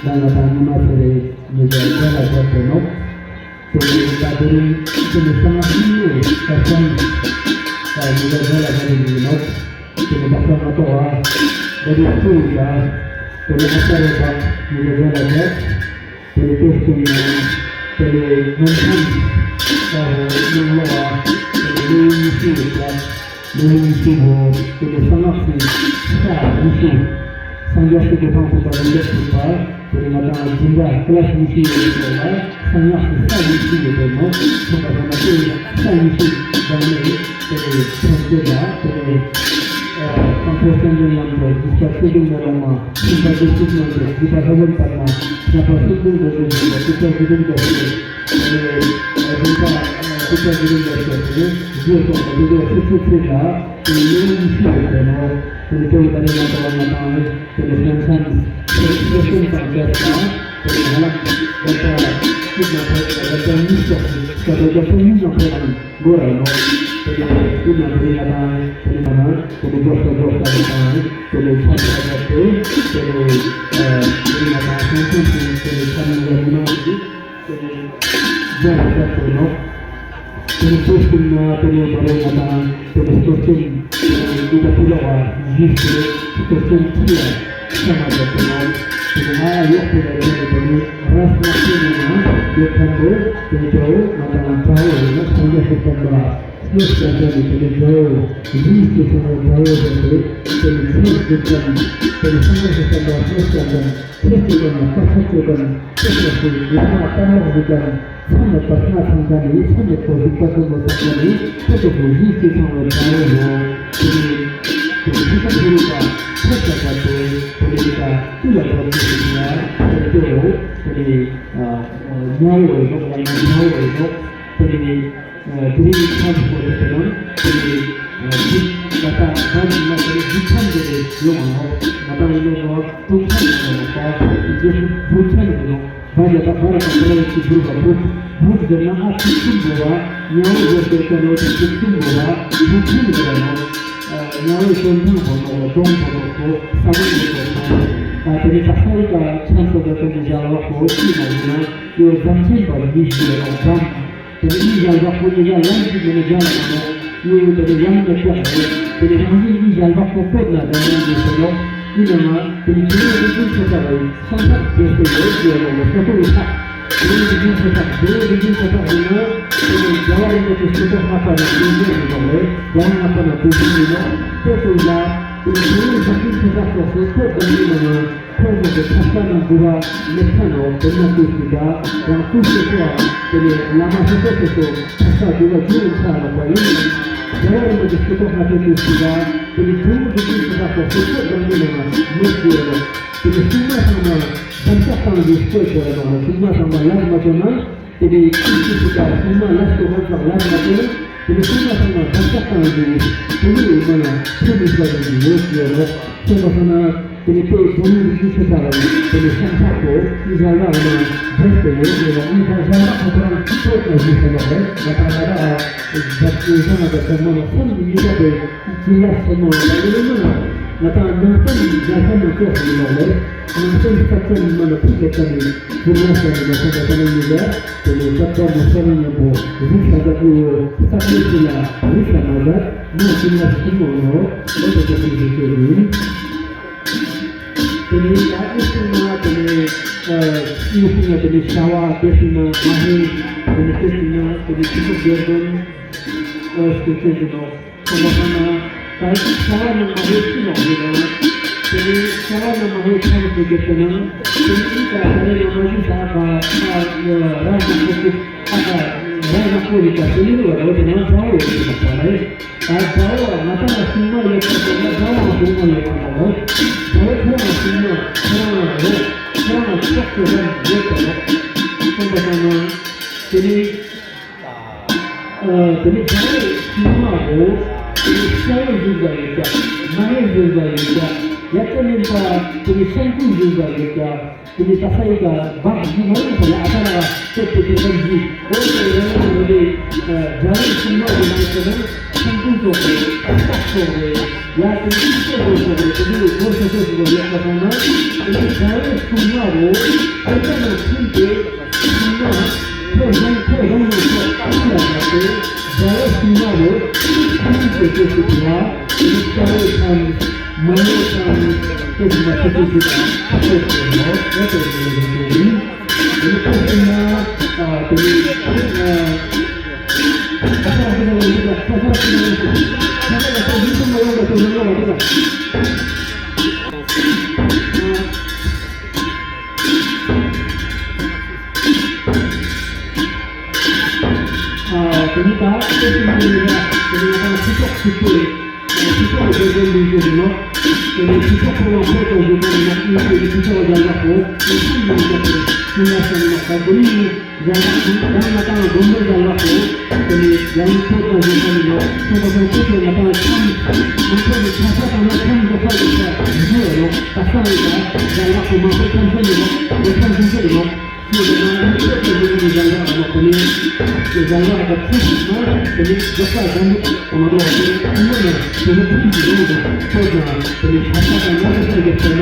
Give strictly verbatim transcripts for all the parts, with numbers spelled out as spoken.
ད་ང་དང་ཉི་མ་ཚེ་རིང་ཉིས་བརྒྱ་བརྒྱ་ལ་བརྒྱ་དེ་ནོ། དེ་ནི་ད་དེ་རིང་དེ་ནི་གསང་སྔགས་ཀྱི་སྐལ་བཟང་ད་ཉིས་བརྒྱ་བརྒྱ་ལ་བརྒྱ་དེ་ཉིད་ནོ། དེ་ནི་བག་ཆགས་མ་གཏོགས་པ་དེ་རིང་ཚུལ་ཡ། དེ་ནི་ཨ་ཙརྱ་བ་ཉིས་བརྒྱ་བརྒྱ་ལ་བརྒྱ། དེ་ནི་དེ་གསུམ་ཡང་དེ་ནི་སྔོན་ཐོན་ད་ནང་ལོགས་པ་དེ་ནི་ལོ་ཉི་ཤུ་ཡོད་པ། ལོ་ཉི་ཤུ་བོ་དེ་ནི་གསང་སྔགས་ཀྱི་ས་ཉི་ཤུ། སངས་རྒྱས་སི་ཏུ་ཐང་ཐུབ་པ་རིན་པོ་ཆེ་པ། དེ་ནི་ང་དང་སྦྱིན་བདག་ཀི་ལ་སི་ཉི་ཤུ་ཡོད་པ་ལ་གསང་སྔགས་ཀྱི་ས་ཉི་ཤུ་ཡོད་པ་ནོ། ཐུབ་པ་ཟེར་ན་དེ་ས་ཉི་ཤུ་བགྲངས་ནས་དེ་ནི་ཐོན་སྐྱེད་ལ་དེ་ནི་དང་པོ་སེམས་ཅན་ལམ་དུ་གཞིས་ཆགས་ཆོས་སྡིངས་མེ་ལོང་མ། སེམས་དཔའ་བདེ་སྐྱིད་ལམ་དུ་གཞིས་པ་ལྷ་ལམ་བར་མ། སྣ་ཁ་སུམ་སྟོང་འགྲོ་བའི་གཞིས་པ་སྐུ་ཚ་གུ་དུམ་རྒྱ་སེ། དེ་ནི་རིམ་པ། ས་གི་རིམ་པ་སོགས་དེ་ནས་རྗེས་སོགས་ལ་དེ་ཚོ་ཚིག་ཚིག་ཚིག་ལ་དེ་ནས་ལེའུ་ཉི་ཤུ་ཡོད་པས་ནོ། དེ་ནས་དེ་བས་ད་རེས་ང་ཚོ་ང་དང་དེ་ནས་སེམས་ཁམས་སེམས་ཁམས་དང་བཅས་པ་དེ་ནས་ང་ལ་ད་ལྟ་གཅིག་ན་ཕེབས་ད་ལྟ་གཉིས་སོགས་ཀྱི་ད་ལྟ་རྒྱ་ཆེན་གཉིས་ན་ཕེབས་དང་། འགྲོ་ར་ནོ། དེ་ནས་དེ་ན་དེ་ཡ་དང་དེ་ནས་ང་དེ་ནས་འགྲོ་ས་འགྲོ་ས་དང་དེ་ནས་ཆ་ཆ་ཆ་དེ་དེ་ནས་དེ་ཡ་དང་སང་སང་དེ་དེ་ནས་ཆ་ནས་ཡ་མི་ནང་དེ་དེ་ནས་འགྲོ་ར་ས་དེ་ནོ། དེ་ནས་སོ་སོ་ན་དེ་ནས་དེ་ནས་ང་དང་དེ་ནས་སོ་སོ་ནས་འདི་ད་དེ་ལ་བ་ཡིས་དེ་སོ་སོ་ཁྱི་ཡ་ཆ་མ་ཆ་དེ་ནོ། དེ་ནས་ང་ཡོག་དེ་ལ་དེ་ནས་དེ་ནས་ར་ས་དེ་ནས་ང་ཡོད་ཁན་དེ་དེ་ནས་དེ་ང་དང་དྲ་བ་ཡིན་ན་ཁོང་ཚོ་སོ་སོ་ན། སློབ་སྦྱོང་བྱས་ནས་དེ་ནས་དགྲ་བོ་རིགས་ཀྱི་སོང་བའི་དགྲ་བོ་བྱས་ཏེ་དེ་ནས་ཚེ་འཇིག་ཙམ་དེ་ནས་སངས་རྒྱས་སུ་སྟོན་པ་སློབ་སྦྱོང་དང་ཚེ་སྐྱོ་དང་བར་ཆད་སྐྱོ་དང་ཚེ་སྐྱོ་ཞིང་ཡུལ་མ་གཏམ་ལོག་རིགས་དང་མཚམས་ནས་བར་སྣང་ཚང་ཁ་ནས་མཚམས་ནས་གོ་རིག་པ་ཀུན་ལ་ཚང་ཁ་ནས་ཚེ་སྐྱོ་ཞིང་རིགས་ཀྱི་སོང་བའི་དགྲ་བོ་ཡོང་དེ་ནས་དེ་ནས་ཚེ་སྐྱོ་ཞིང་རིགས་དང་ཚེ་སྐྱོ་བ་དེ་དེ་ནས་རིགས་དང་ཀུན་ལ་བར་ཆད་ཀྱི་ཡ་ཚེ་སྐྱོ་དེ་ནས་ཉལ་བའི་རོགས་ཡང་ན་ཉལ་བའི་རོགས་དེ་ནས། དེ་རིང་ཁམས་སོགས་དེ་ནང་དེ་ནས་ད་ལྟ་ད་ཉི་མ་དེ་རིང་བུ་ཁམས་དེ་རེད་ཡོང་བ་ནོ། ང་དང་ཡིན་ནོ་ཀྲུང་ཁམས་ཡོང་བ་ནོ། བུ་ཁམས་དེ་ནོ། བ་ཡ་ད་བ་ར་དང་བ་ར་ཡ་ཅི་བུ་ར་བུ་བུ་དེ་ན་ཨ་ཅི་ཁུམ་བུ་བ་ཉའོ་ཡོ་དེ་ཀ་ནོ་དེ་ཅི་ཁུམ་བུ་བ་བུ་ཁུམ་བུ་ར་ནོ། ཉའོ་ཡོ་ཤོན་ཐང་བོ་ནོ་ཀྲོང་བོ་ནོ་ཁོ་ས་བོ་ནོ་ཁོ་ཁམས་དེ་ནས་ད་ས་ཡི་ཀ་ཁམས་སོགས་དེ་ནས་ཡང་བ་ཁོ་ཅི་ན་ཡིན་ན་ཡོ་ཟམ་ཆེན་པ་ཡིན་ཞེས་ལ་ཟམ། དེ་ནས་ཡིད་གཞན་ལ་ཁོ་ཉིད་ལ་ལམ་ཞིག་མེད་ན་རྒྱང་ལ་མ་ནོ། ཡོད་ཡོད་དེ་ནས་ཡང་ནས་ཀྱང་རེད། དེ་ནས་རང་བཞིན་ཡིད་གཞན་ལ་ཁོ་བཀོད་ན་དེ་ནས་ཡིན་ཟེར་ནོ། ཡིན་ན་ང་དེ་ནས་དེ་ནས་རིག་འཛིན་ཆེ་ས་རེད། སང་ཐག་རྒྱས་སེ་ཡོད་ཅེས་ལ་ལ་སོ་ཐུ་ཡི་ཐག་དེ་ནས་རིག་འཛིན་ཆེ་ཐག་དེ་ནས་རིག་འཛིན་ཆེ་ཐག་ཡིན་ན། དེ་ནས་རྒྱལ་བ་རིན་པོ་ཆེ་སྐུ་ཐོག་ལྔ་པ་ནས་དེ་ནས་ཡིན་ནོ་རེད། རྒྱལ་བ་ལྔ་པ་ནས་དེ་ནས་ཡིན་ནོ། དེ་ཚོ་ལ་དེ་ནས་དེ་ནས་རིག་འཛིན་ཆེ་ཐག་སོགས་སུ་ཐོག་དང་ཡིན་ན་ང་། ཁོང་ཚོ་གི་ཐབས་ཤ་ནང་དགུ་བ་མི་ཚང་ནོ། དེ་ན་དུས་སུ་ད་རང་དུས་སུ་ཚོ་བ་དེ་ནས་བླ་མ་སོ་སོ་སོ་སོ་ཐབས་ཤ་དགུ་བ་རྒྱུན་རིང་ཆགས་ལ་བ་ཡིན། རྒྱལ་བ་རིན་པོ་ཆེ་སྐུ་ཐོག་ལྔ་པའི་དུས་སུ་ད་དེ་ནས་དུས་མོ་དུས་ཀྱི་ཐབས་ཤ་སོ་སོ་ཚོ་རང་གི་ནང་ལ་མི་དགོས་ལ། དེ་ནས་སྲུང་མ་ཚང་མ་དམ་བཅའ་བཏང་རྒྱུ་སྐོར་བྱས་ལ་ནང་ལ་སྲུང་མ་ཚང་མ་ལ་མ་བྱོན་ན། དེ་ནས་ཁྱིམ་གྱི་སྲིད་པ་སྲུང་མ་ལ་སོགས་ལ་མ་བྱོན་ན། དེ་ནས་སྲུང་མ་ཚང་མ་དམ་བཅའ་བཏང་རྒྱུ་ཡིན། དེ་ནས་ཡིན་ན་ལ་ཁྱོད་ནས་བྱ་རྒྱུ་ཡོད་ཟེར་རོ། སོང་པ་སོང་ན་དེ་ནས་དེ་དེ་ནས་རིག་གཞུང་ཆེ་ས་ལ་དེ་ནས་སེམས་ཐག་ཏུ་ཨི་ཟ་ལ་ལ་བྲེས་ཏེ་ཡོད་ཟེར་རོ། ཨི་ཟ་ལ་ཁོ་ཁོ་རང་ཁྱོད་ནས་ཡོད་ཟེར་རོ། ང་ད་ལ་ད་ཨ་ཟ་ཨི་ཟ་ང་ད་ཁོ་མོ་ལ་སེམས་ཀྱི་ཡིད་ཆ་དེ་ཅི་ཡ་སེ་མོ་ལ་ཡོད་ན་ང་ད་ནང་སེམས་ཡ་ས་མ་ཅོག་ཟེར་རོ་ལེ། ནང་སེམས་ས་ཅན་མ་ལ་ཐུག་ལེ་ས་ནས་ཁོ་མོ་ས་ནས་མ་ས་ད་ད་ལ་ཡོད་ལ། དེ་ནས་སྐབས་དང་མ་ཤར་བའི་སྙིང་པོ་རིགས་ཤ་དང་ཀུ་ཡོ་ས་ཀུ་ཤི་ལ་རིགས་ཤ་མ་ཟད་མ་ཤི་ལ་ཤི་མོ་ནོ། འོ་དེ་དེ་ཤི་ཤི་ཤི་རིང་། དེ་ནས་ད་ཨི་ཤི་མ་དེ་ནས་ཨི་ཤི་མ་དེ་ནས་ཤ་བ་དེ་ཤི་མ་མ་ཧེ་དེ་ནས་དེ་ཤི་མ་དེ་ནས་ཤི་མ་གེར་དོན་ཨ་སྐུ་ཤི་ཤི་ནོ། སོང་པ་སོང་ན། ད་ཤ་བ་ནང་མ་ཧེ་ཅི་ནོག་ཡོད་ན། དེ་ནས་ཤ་བ་ནང་མ་ཧེ་ཆ་མི་དགོས་ཟེར་ན། དེ་ནས་ཨི་ཀ་ད་རེ་ནང་མ་ཧེ་ད་ཨ་ཀ་ཨ་ར་ནག་པོ་ཅིག་ཨ་ཀ་ར་ནག་པོ་རིག་ཀ་དེ་ནས་རེ་བ་རེ་བ་དེ་ནང་དགྲ་བོ་ཡོད་ཟེར་ན་ད་རེ། ད་དགྲ་བོ་ང་ད་ལ་སྲུང་མ་ཡོད་ཁ་ཟེར་ན་དགྲ་བོ་ང་སྲུང་མ་ཡོད་ཁ་ཟེར་ན། དགྲ་བོ་ཁོ་རང་སྲུང་མ་ཁོ་རང་རོགས་ཁོ་རང་ཕྱོགས་ཁོ་རང་ཡོད་ཟེར་རོ། སོང་པ་སོང་ན། དེ་ནས། ཨ་དེ་ནས་དགྲ་བོའི་སྲུང་མ་རོ། དེ་ནས་ཤ་བའི་བཞིན་པ་ཡོད་ཀྱང་མ་ཧེ་བཞིན་པ་ཡོད་ཀྱང་ཡ་ཏི་མིན་པ། དེ་ནས་ཤང་ཀུ་བཞིན་པ་ཡོད་ཀྱང་དེ་ནས་ད་ས་ཡི་ཀ་བག་ཞུ་མ་རུང་བ་ལ་ཨ་ད་ར་བ་སྟོད་དེ་དེ་ཙམ་གྱིས་འོ་དེ་རང་རང་རེ་རེ་དགྲ་བོའི་སྲུང་མ་རོ་ལ་ཡོད་ན་ཤང་ཀུ་སོགས་རེ་ཨ་སྟག་སོགས་རེ་ཡ་དེ་ནས་ཤིང་ཏོག་རོ་སོགས་རེ་དེ་ནས་རོ་སོ་སོ་སོ་ཡོད་པ་སོང་ན་དེ་ནས་དགྲ་བོའི་སྲུང་མ་རོ་ཨ་ད་ར་ཐུན་ཏེ། ཁོ་རང་ཁོ་རང་ནས་ཁོ་ཨ་ལ་ཡ་ཏེ་ཟླ་བ་ཤིང་མ་རེད། ཁོ་རང་ཚོ་ཚོ་ཚོ་ལ་ཤ་བའི་ཁམས་མ་ནས་ཁམས་ཏེ་མ་ཚོ་ཚོ་ཚོ་ཁ་ཚོ་ཚོ་ལ་ཁ་ཚོ་ཚོ་ལ་ཡོད་པའི་ལས་འགན་ཡིན། དེ་ཁོ་ཤིང་མ་ཨ་དེ་ནི་ཨ་ཁ་ཚ་ཁ་ཚ་ཁ་ཚ་ཁ་ཚ་ཁ་ཚ་ཁ་ཚ་ཁ་ཚ་ཁ་ཚ་ཁ་ཚ། ཨ་དེ་ནི་ད་ལྟ་ཕྱི་ནང་ལ་དེ་ནི་ང་ཚོ་ཕྱི་ཕྱོགས་ཕྱི་ཕྱོགས་ཕྱི་ཕྱོགས་ལ་དགོས་དོན་ལུས་ཀྱི་རེད་ནོ། དེ་ནི་ཕྱི་ཕྱོགས་ཁོ་རང་ཕྱོགས་དང་བཞིན་པ་ནི་ང་ཚོའི་ཕྱི་ཕྱོགས་ལ་རྒྱ་ནག་པོ་ཡིན་ཤིང་ཡིན་ཀྱང་དེ། ཤུལ་ལ་སོང་ནས་ད་དེ་རིང་ནི་རྒྱ་གར་གྱི་རང་ང་དང་དགོན་པའི་རྒྱ་གར་དུ་དེ་ནས་རྒྱ་ཡིག་ཐོག་ཏུ་བཟོས་པ་ཡིན་ནོ། ཁྱོད་པ་ཚོ་ཁྱོད་ཚོ་ང་དང་ཁྱམས་མང་ཚོགས་ཀྱི་ཆ་ས་དང་ན་ཁྱམས་འགོ་ས་འགོ་ས་ཡིན་ནོ། ད་ས་ཡིན་ད་རྒྱ་གར་གྱི་མང་ཚོགས་ཁྱམས་ཚོ་ཡིན་ནོ། འགོ་ཁྱམས་ཚོ་ཡིན་ནོ། ཁྱོད་ང་དང་ཁྱོད་ཚོ་ཡིན་ནོ། རྒྱ་གར་ལ་དེ་ནས་རྒྱ་གར་ལ་ཁྱོད་ཚོ་ན་དེ་ནས་འགོ་ས་འགོ་མི་ང་དང་དེ་ནས་ཁྱོད་ཚོ་ན་དེ་ནས་ཁྱོད་ཚོ་དེ་ནས་ཆ་ས་དང་ན་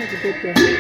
ཁྱོད་ཚོ་ཡིན་ནོ།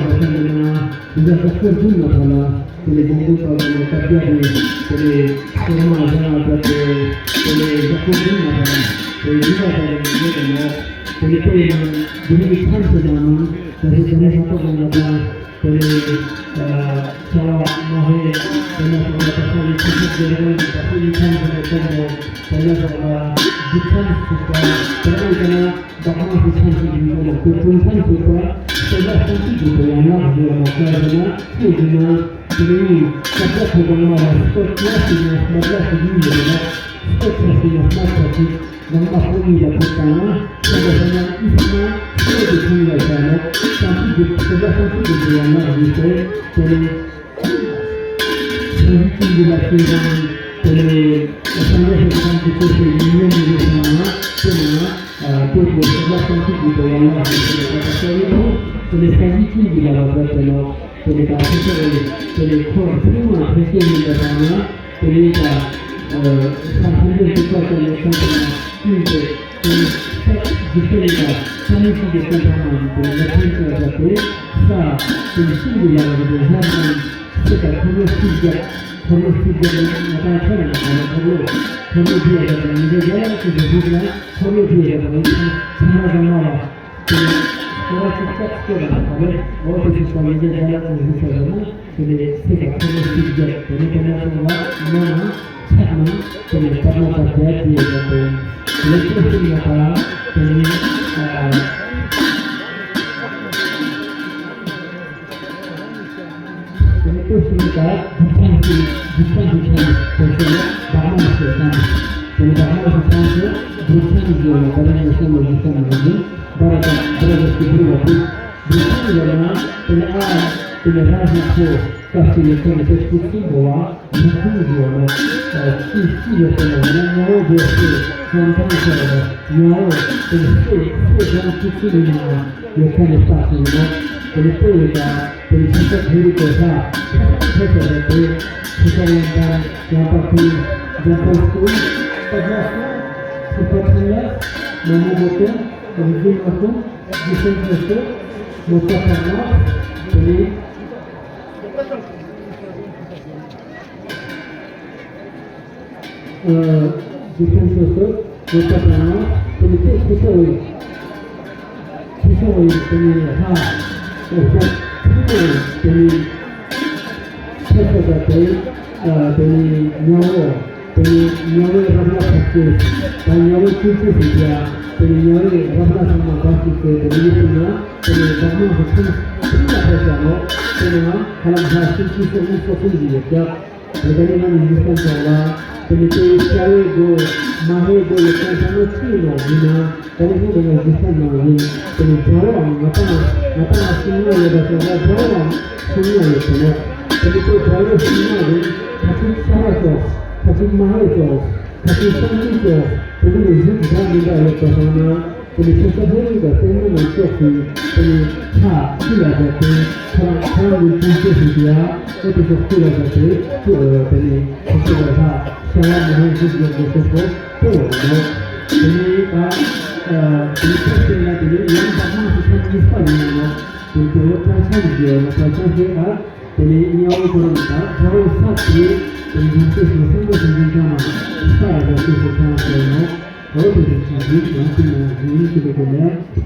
དེ་ལས་ཀ་ཤོར་བདུན་ལ་ཐ་ན་དེ་ལས་དགོངས་པ་ཚོགས་ནས་བཀའ་རྒྱ་རེད། དེ་ལས་གཙོ་བོ་མ་བྱ་བ་བྱ་སྟེ། དེ་ལས་དགོངས་པ་ཚོགས་ནས་ཐ་ན་དེ་ལས་ཡིད་ལ་བྱ་བའི་ཡོད་དེ་ནོ། དེ་ལས་དེ་ཡིན་ན་འདི་རིགས་ཐམས་ཅད་ནང་ནང་ད་རེས་ད་རེས་ས་ཐོག་གི་ང་དང་དེ་ལས་ཨ་བྱ་བ་མ་ཧེ་དེ་ལས་ས་ཐོག་ད་ས་ཡི་ཆུ་ཚོད་བརྒྱད་རེ་ད་ས་ཡི་ཐམས་ཅད་ནས་བསྟན་ཏོ། དེ་ལས་ས་ཐོག་ལ་འཇིག་རྟེན་སུ་ད་དེ་ལས་ཡིན་ན། བདག་མ་གི་ཆང་གི་ཡིན་ནོ་ལ་དེ་ཀུན་ཆང་གི་པ། དེ་ལ་ཆང་གི་དེ་ཡང་ན་དེ་ཡང་ན་ཁ་ཡིན་ན་ཁྱེད་ཡིན་ན། དེ་ནི་སྐབས་ལ་ཐོ་བ་མ་ལ་སྐོར་ལ་ཞིག་ན་སྨད་ལ་ཞིག་ཡིན་ཡོད་ན། སྐོར་ལ་ཞིག་ན་སྨད་ལ་ཞིག་ནང་མ་ཧོ་ཡིན་ལ་ཐོབ་ཙང་ན། ཁྱེད་ལ་ཞིག་ན་ཨི་ས་ན་སྐོར་དེ་ཁྱིམ་ལ་ཞག་ན། ཆང་གི་དེ་དེ་ལ་ཆང་གི་དེ་ཡང་ན་ཡིན་ཏེ། དེ་ནི། སངས་རྒྱས་ཀྱི་ལུགས་ལ་བརྩོན་པ་དང་། དེ་ནས་སངས་རྒྱས་ཀྱི་ཐམས་ཅད་ཐོབ་པའི་ཡིད་ཉོན་མི་རེ་སོང་ན། དེ་ན་ཨ་དེ་ཚོ་སེམས་ལ་སངས་རྒྱས་ཀྱི་དོན་ཡང་ལ་ཧང་སངས་རྒྱས་ཀྱི་ལ་བརྩོན་པ་དང་། དེ་ནས་སངས་རྒྱས་ཀྱི་ལུགས་ལ་བརྩོན་པ་དང་། དེ་ནས་ད་ཐོབ་པ་རེད། དེ་ནས་འཁོར་ཚུལ་མ་ཐོབ་ཀྱི་ཡིན་པ་དང་ན། དེ་ནས་ད་ཨ་ས་ཐམས་ཅད་ཐོབ་པ་དང་ནས་སངས་རྒྱས་ན་ཀུན་ཏུ། དེ་ནི་ས་འཇིག་རྟེན་ལ་ས་གནས་ཤིག་གི་སེམས་ཐག་མ་ཡིན་པའི་ལ་ཕན་ཚུན་བཞག་པའི་ས་དེ་ནི་ཤིང་གི་ལ་རེ་རེ་ལྷ་རྣམས་སུ་དང་འཁོར་ལོ་ཤིག་རྒྱག་འཁོར་ལོ་ཤིག་རྒྱག་ནི་ང་དང་ཁྱོད་རང་ག་ལ་འཁོར་ལོ་འཁོར་ལོ་དེ་ཡ་ར་ང་ཚོ་རྒྱ་ཡག་ཅིག་གི་རིགས་ལ་འཁོར་ལོ་དེ་ཡ་ར་ང་ཚོ་ཚང་མ་ཚང་མ་ལ། དེ་ནས་སྐོར་བ་གཅིག་ཆགས་སྐྱེ་རང་དང་ལས་འོ་དེ་ཞིག་པ་ཡིན་གྱི་འཇའ་ལག་ཅན་ཞིག་ཟེར་བ་ན། དེ་ནས་སྲིད་པ་འཁོར་ལོ་ཞིག་བརྒྱབ། དེ་ནས་དེ་ན་སོང་བ་མ་ན་ཆགས་ན། དེ་ནས་པདྨ་དང་རྒྱ་དེ་ཡོད་པ་དེ་ལས་ཀྱི་སྲིད་ཡོད་པ། དེ་ནས་ཨ། དེ་ནས་དེ་ཤི་ནི་ཀ་སྒྲུབ་ཆེན་གྱི་སྒྲུབ་ཆེན་གྱི་ཆེན་དེ་ཚོ་ལ་བདག་མ་ཞེས་བཏང་། དེ་ནས་བདག་མ་ཞེས་བཏང་ཚེ་སྒྲུབ་ཆེན་གྱི་ལ་བར་ནས་སོང་བ་ཞིག་བཏང་བ་ཡིན། བར་དང་བར་དུ་ཞིག་བུར་བ་དེ་སྒྲུབ་ཆེན་ཡོད་ན། དེ་ནས་ཨ་དེ་ནས་རང་ཞིག་ཚོ་སྐབས་ཤིག་ནས་ཁོ་ནི་དེ་ཐུགས་སུན་པོ་བ་མི་ཁུང་གི་བ་ན་ཅི་ཅི་ཡོད་པ་ན་ཡང་ན་ངོ་བོ་དེ་སོང་ཐང་ཆེ་བ་ཡང་ན་དེ་ནས་སེ་སེ་ཀྱང་ཐུགས་སུན་ཡིན་ན། ཡོད་ཁ་ནས་བཏགས་ཤིང་ཡིན་ནོ། དེ་ནི་ལྟོས་ཡོད་ཀྱང་དེ་ནི་ཕྱི་ས་བོད་རིགས་པའི་ས་ཁ་སང་ཐོས་པ་རེད་དེ། ཕྱི་ས་ཡང་དང་ཡང་པ་ཀུན་འཇམ་དཔལ་སྐུ་པདྨ་སྐུ་ཐུབ་པ་ཐང་ལ་མ་མོ་མོ་ཏོ་རིག་འཛིན་མ་སྐུ་རྗེ་སེམས་ཐོས་སུ་མོ་ཏོ་པདྨ་དེ་ནི། འཇིག་རྟེན་སོ་སོར་ཡོད་པ་དང་དེ་ནི་དེ་ཁུ་ཚོ་བའི་ཁུ་ཚོ་བའི་དེ་ནི་ཧ་འོ་ཧོ་ཁུ་ཚོ་བའི་དེ་ནི་ཁྱད་ཆོས་དང་དེ་དེ་ནི་ཉ་བོ་དེ་ནི་ཉ་བོའི་རབ་ལ་ཕབ་ཅེས་དང་ཉ་བོའི་ཁུ་ཚོ་ཟེར་ཡ་དེ་ནི་ཉ་བོའི་རབ་ལ་ཚང་མ་བབས་ཅིག་ཟེར་དེ་ནི་ཡིད་ཕུལ་ན་དེ་ནི་བདག་མ་ཧུ་ཁུ་ཁུ་ལ་ཕེབས་ཀྱང་ནོ། དེ་ནི་ཧ་ལམ་ཧ་སུ་ཁུ་ཚོ་ཨུ་སོ་ཁུ་ཡི་ཡོད་ཀྱང་། དེ་ནས་ང་ནི་ཡིག་ཚང་ཚང་ལ། དེ་ནས་དེའི་བྱ་བའི་སྒོ་མ་ཧེའི་སྒོ་ཡི་ཚང་ཚང་ནས་ཚུད་ནས་ཡིན་ན། དེ་ནས་ཁོང་གི་ཡིག་ཚང་ནང་ཡིན། དེ་ནས་དགྲ་བོའང་ང་ཏང་ང་ཏང་ལ་སུན་ན་ཡོད་པ་སོགས་ལ་དགྲ་བོའང་སུན་ན་ཡོད་པ་ནོ། དེ་ནས་དེ་དགྲ་བོའི་སུན་ན་ཡིན། ཁ་ཅིག་ས་བ་སོགས་ཁ་ཅིག་མ་ཧེ་སོགས་ཁ་ཅིག་སང་ཅིག་སོགས་དེ་ཚོ་ནི་གཟུགས་འདྲ་མི་འདྲ་ཡོད་པ་སོང་ན། དེ་ནི་ཁྱེད་ཚོ་ལྷོ་ཡུལ་དང་ལྟད་མོ་ནང་ཙོགས་ཤིག་དེ་ནི་ཁ་ཁྱི་ལ་བཞག་སྟེ་ཁོ་རང་ཁོ་རང་གི་ཁྱི་ཁྱི་ཞིག་ཡ་ཨེ་དེ་ཚོ་ཁྱི་ལ་བཞག་སྟེ་ཁྱི་ཨོ་དེ་ནི་ཁྱི་ཁྱི་ལ་ཁ་བྱ་བ་མི་ཧོན་ཁྱི་ཡོད་དགོས་སོ་སོ་སྟེ་འོ་ནོ། དེ་ནི་ད་དེ་ནི་ཁྱི་ཁྱི་ལ་དེ་ནི་ཡང་བདག་མ་ཞིག་ཁྱི་གཉིས་པ་ཡིན་ནོ། དེ་ལྟར་བཀྲ་ཤིས་ཀྱི་ལ་ཕར་ཆ་ཤས་ཨ། དེ་ནས་ཨི་ཨོ་ཁོ་རང་དང་ཁོ་རང་ས་དེ་དེ་ནས་ཡང་སྲིད་སུ་སེམས་པ་སེམས་ཅན་ཚང་མ་ས་ཡ་ག་སྲིད་སུ་ཚང་ཟེར་ནོ། འོ་དེ་དེ་ཆ་ཤས་ཡང་སྲིད་ན་ཡིན་ཞུ་བའི་སྐོར་ལས།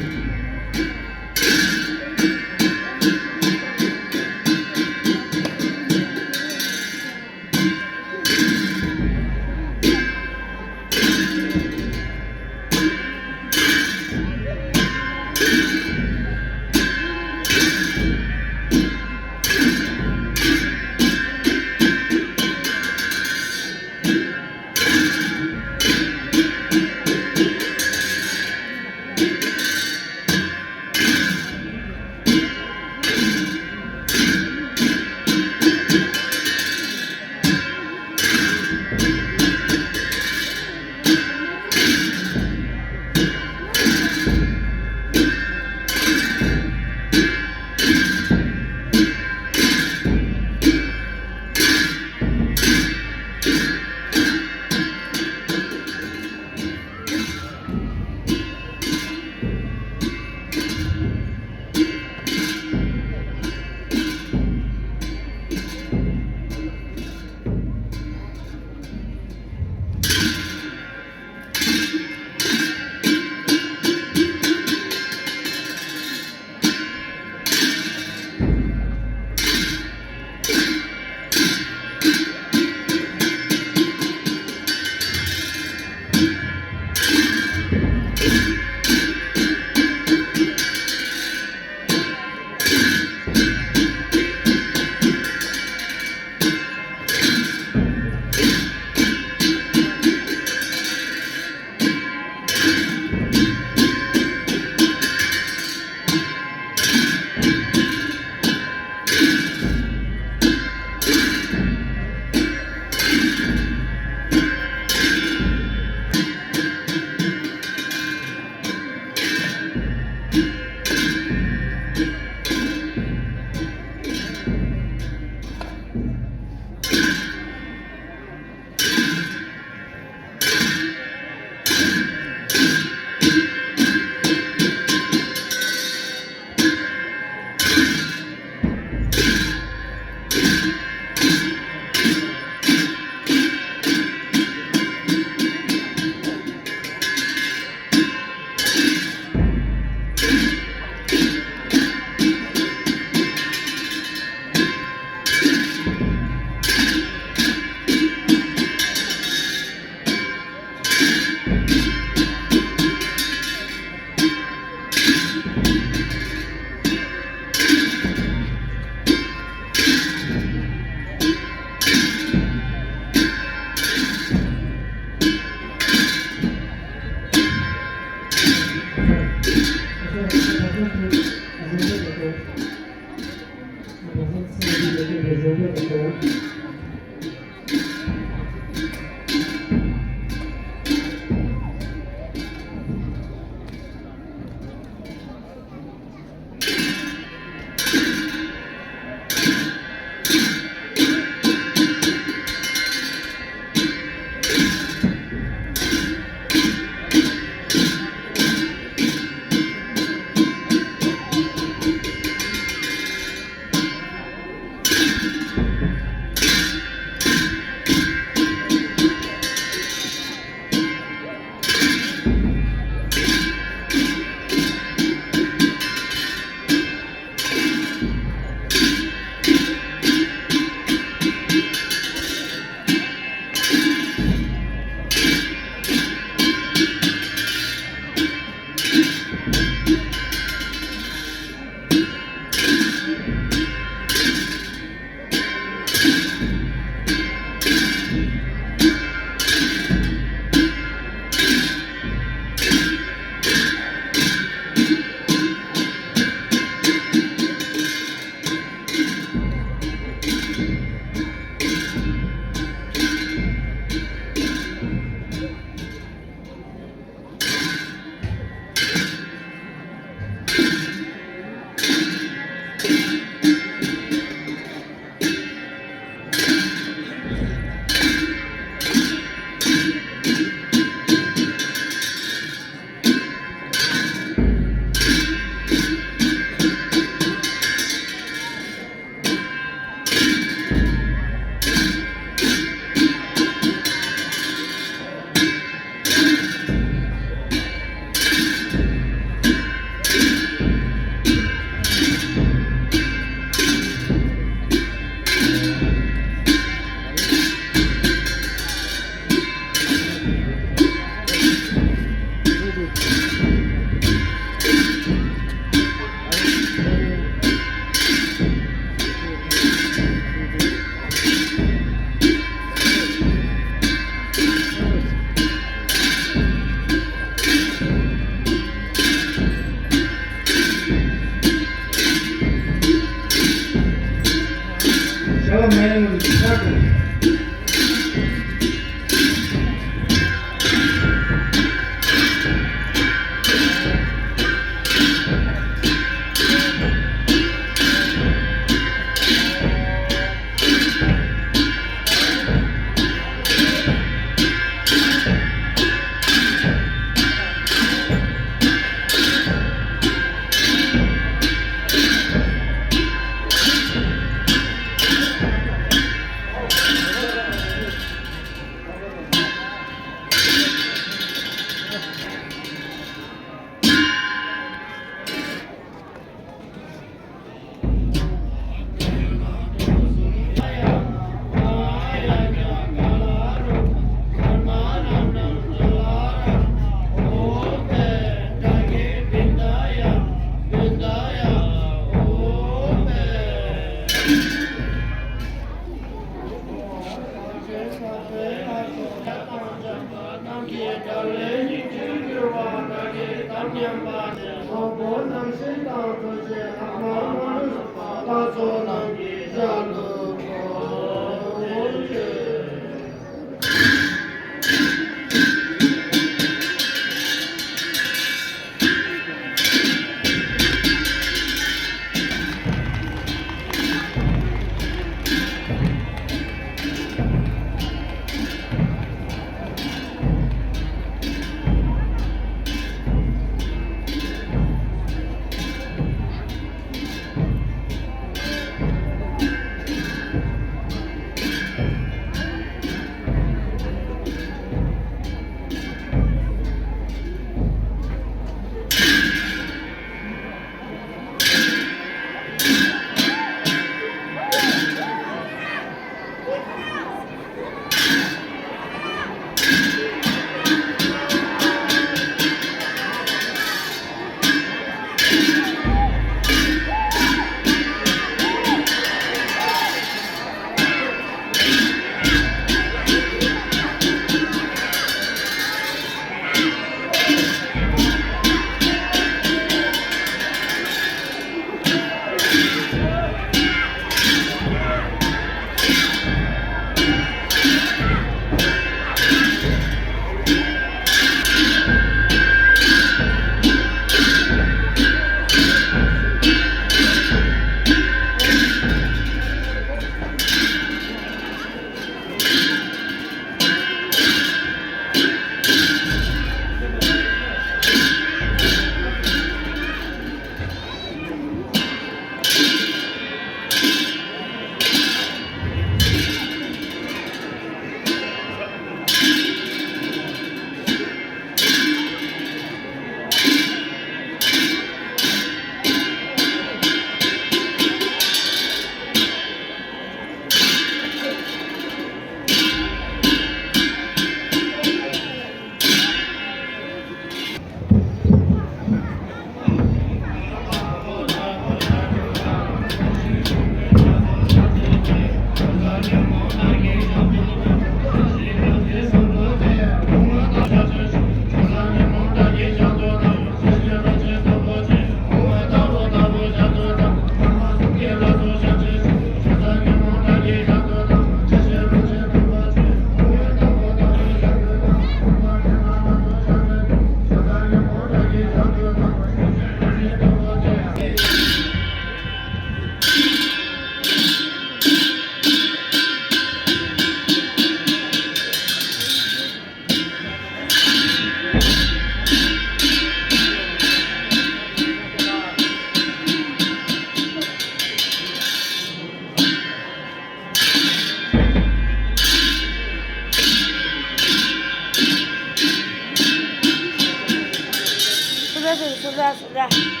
ད་སུ་ར།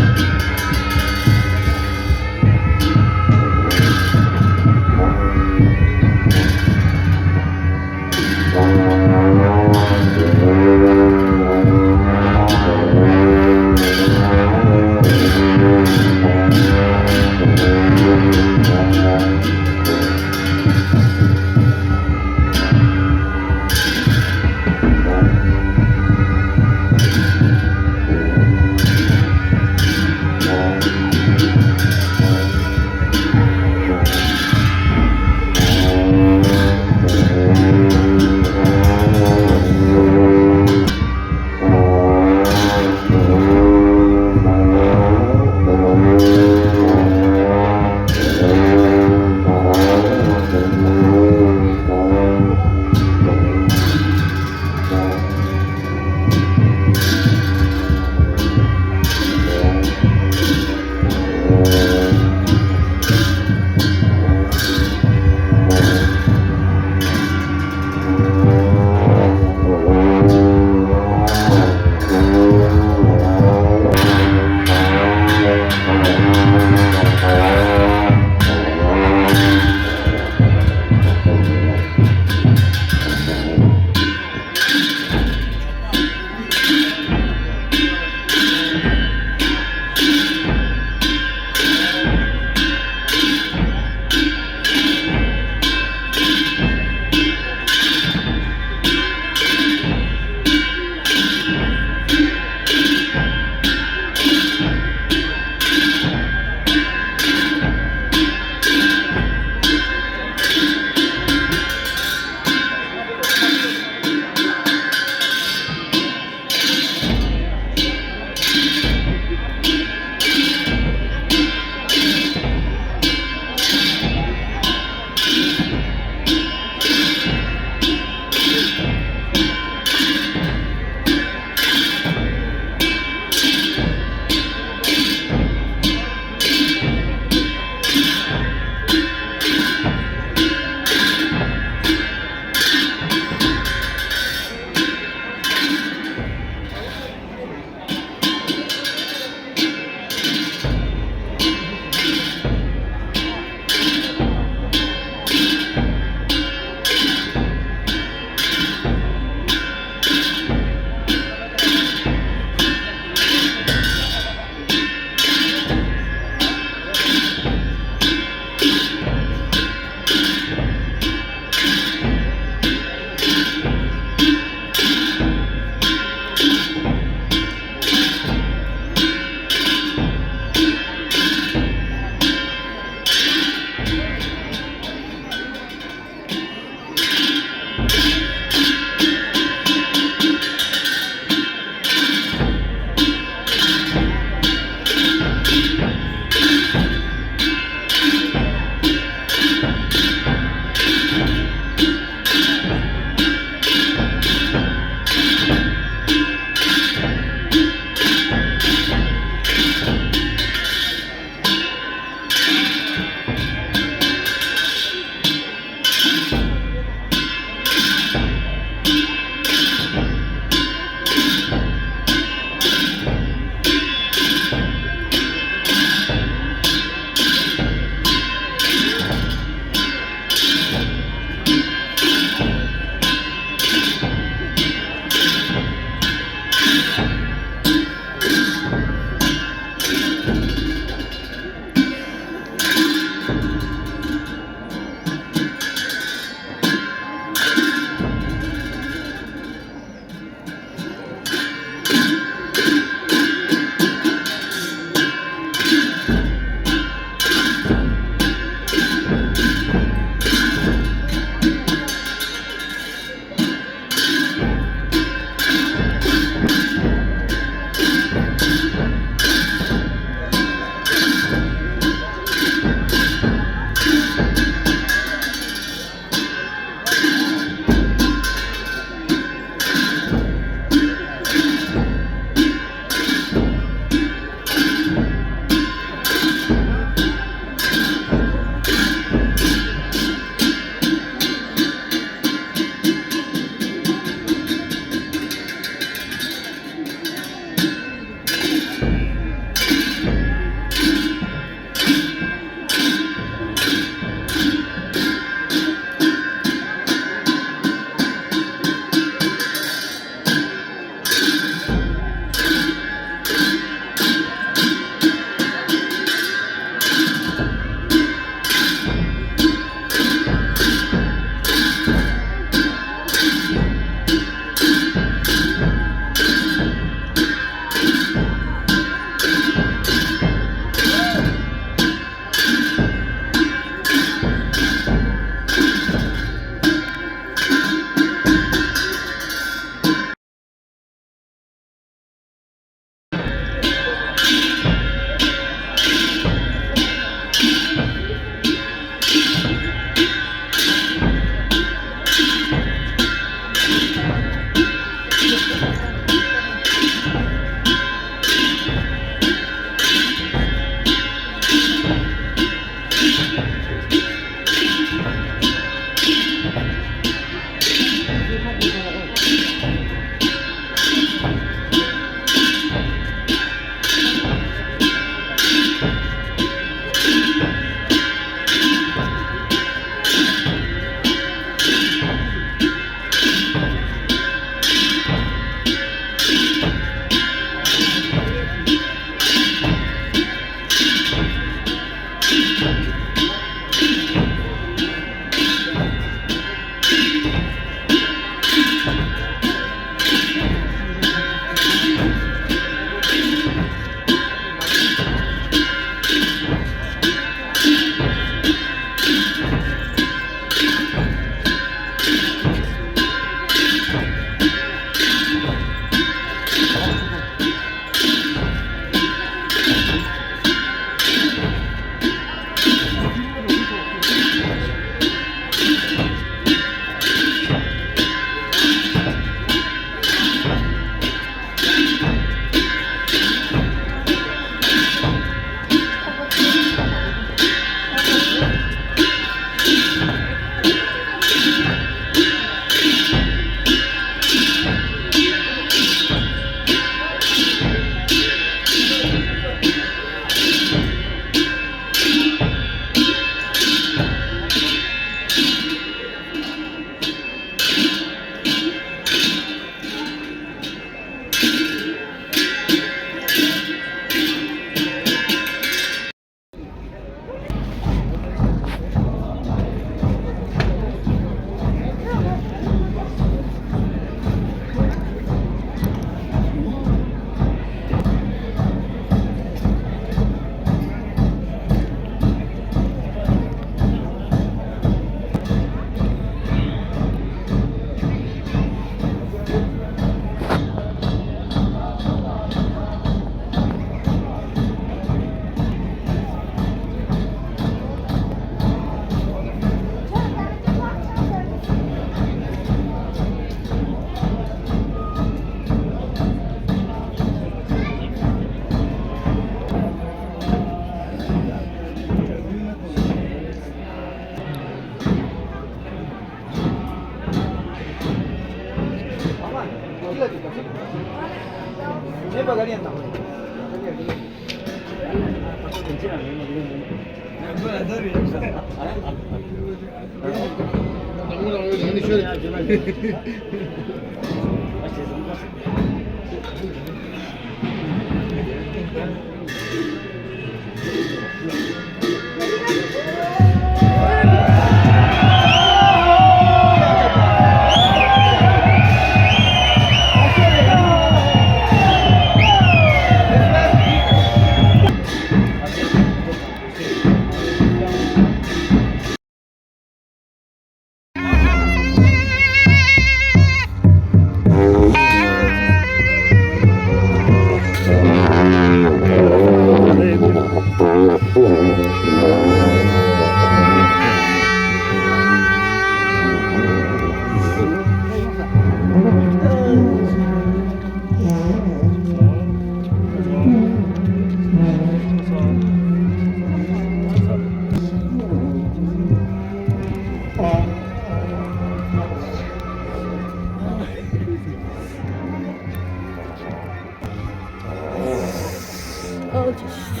Oh, just